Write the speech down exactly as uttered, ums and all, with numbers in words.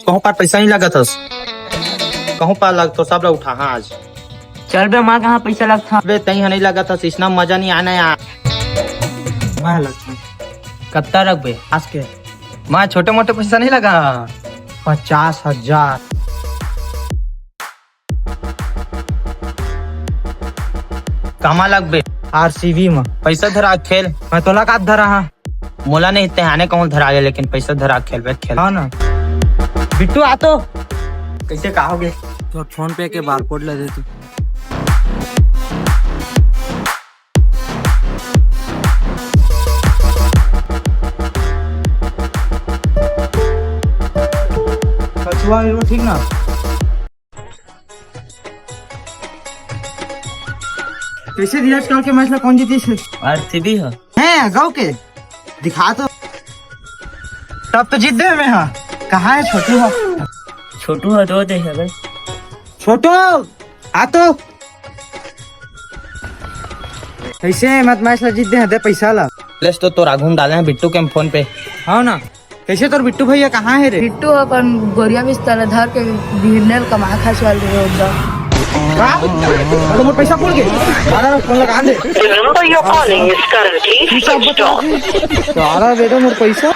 कहूँ पार पैसा नहीं लगत हस, कहूँ पार लगतो, सब ला उठा हाँ आज। चल बे, मैं कहाँ पैसा लगता? बे तई ह नहीं लगत हस, इसना मजा नहीं आना यार। मैं लगता। कत्ता रख बे? आज के। मैं छोटे मोटे पैसा नहीं लगा। पचास हजार। कामा लगबे? आरसीबी में। पैसा धरा खेल। मैं तोला का धरा हाँ? मोला नहीं ते आने कहूँ धरा ले, लेकिन पैसा धरा खेलबे खेल। हाँ ना। बिट्टू आ तो। कैसे का हो गए? तो फोन पे के बारकोड ला दे तू। कछुआ हीरो ठीक ना? कैसे धीरज कल के मैच ला कौन जीतीस? आरसीबी ह। हैं, गाँव के? दिखा तो। तब तो जीत दे मैं हाँ। कहाँ है छोटू हा? छोटू हा दो दे है बे। छोटू, आ तो। कैसे मत मैच ला जीत दे हैं, दे पैसा ला। लेस तो तोर आघू में डाले हैं बिट्टू के फोन पे। हाँ ना। कैसे तोर बिट्टू भैया कहाँ है रे? बिट्टू अपन गोरिया बिस्तर धर के बिहनेल कमा खा चल रहे होता। का? अरे मोर पैसा बोल के। दादा फोन लगा दे। The number you're calling is currently switched off. सारा बेटा मोर पैसा।